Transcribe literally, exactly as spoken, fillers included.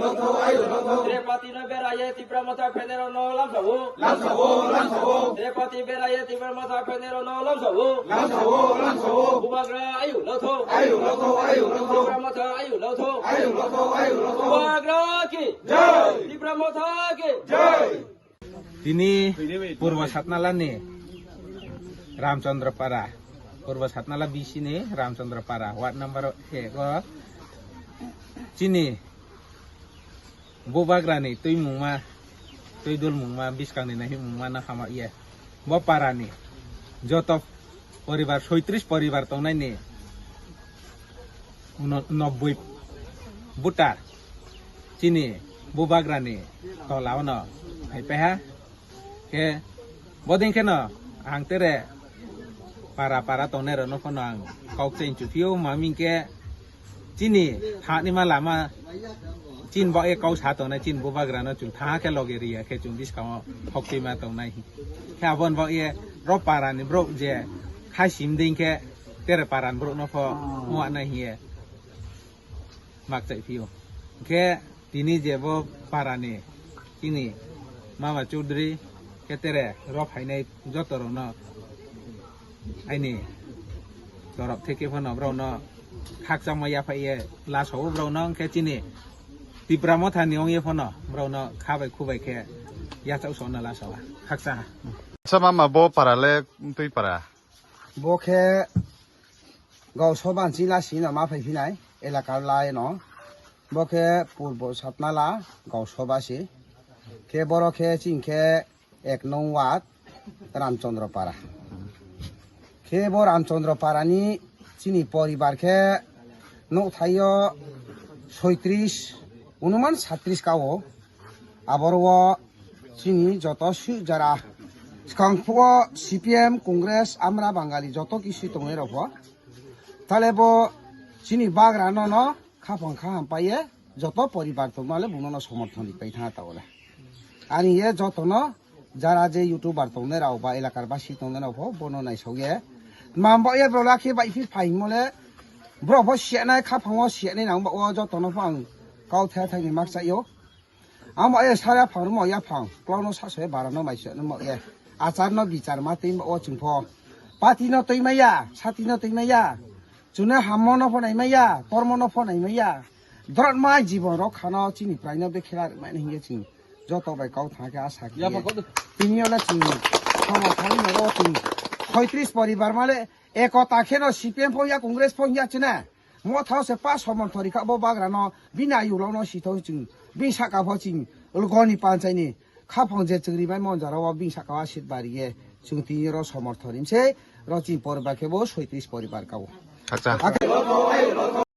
Tripati no bera ye Tipra Motha phainai rao no lamsa ou. Lamsa ou, lamsa ou. Tripati bera ye Tipra Motha phainai rao no lamsa ou. Lamsa ou, lamsa ou. Bubagra ayu lotho. Ayu lotho, ayu lotho. Tipra Motha ayu lotho. Ayu lotho, ayu lotho. Bubagra ki jai. Tipra Motha ki jai. Tini Purbo Satnala ni Ramchandra Para, Purbo Satnala B C ni Ramchandra Para, ward number ek o chini Bubagra ni tuimungma, tuidulmungma, buskang ni naihimungma no hama ye. Bo para ni joto poribar, soitris poribar tongnai ni uno-, nobboi voter chini Bubagra ni tola wo no phaipai ha. Khe bodei khe no ang tere para para tongnai rao no pho no ang kau kchaing chuphi ou, ma hing khe chini thanaima lama chini baoh ye kau sa tongnai chini Bubagra no chung thanng khe loge ri ya khe chung buskang wo hoktuima tongnai. Khe abo ni baoh ye ro para ni brouh je khasim dei khe tere para ni brouh no pho muanai hing ye makchaih phi ou. Hing khe tini je bo para ni chini Mama Chaudhary khe tere ro phainai joto rao no aini torop theke pho no brao no khakchangma yaphaih ye lasa ou brao no, hing khe chini Tipra Motha ni ong ye pho no brao no kha bai khu bai khe yachaoh so no lasa ha. Khakchang ha. Acha mama, bo para le tui para? Bo khe Gausoba ni ching la si no ma phaiphi nai, elaka la ye no. Bo khe Purbo Satnala Gausoba se. Khe boro khe ching khe ek nong ward Ramchandra Para. Khe bo Ramchandra Para ni chini poribar khe nouhthai yo soitris, onuman satris ka ou. Aboro wo chini joto suh jara skang phuh wo C P M, Congress, Amra, Bangali joto kisu tongnai rao pho. Tale bo chini bagra no no khaphang kha hampai ye joto poribar tongma le bung no no somorthon ri pai thanng ta o le. Ani ye joto no jara je YouTuber tongnai rao ba elakar basi tongnai rao pho bo no naisao ye. Tma baoh ye brao la khe baihphi phai hingmo le brao pho siyanai, khaphang wo siyanai nang baoh wo joto no pho ang kau the thai ni makchaih ou. Ang baoh ye sara phang rumo yaphang, klau no saso ye bara no mai se no baoh ye. Achar no bichar ma tui baoh wo chung pho. Party no tuimai ya, sati no tuimai ya. Chung no hammo no pho naimai ya, tormo no pho naimai ya. Drotma jibon rokha no chini prai no bekhela rimai nai hing ye chung joto bai kau thanng khe asa khe ye. Tini yo le chung somorthon ri no ro chung soitris poribar ma le ekota khe no C P M pho ya, Congress pho ya chine. Motha wo se pa somorthon ri kha bo bagra no bini ayu rao no sithou chung bini sahka pho chung lgo ni panchai ni khaphang je chung rimai monjara wo bini sahka wo seat bari ye chung tini ro somorthon ri se ro chini poribar khe bo soitris poribar ka ou. Acha.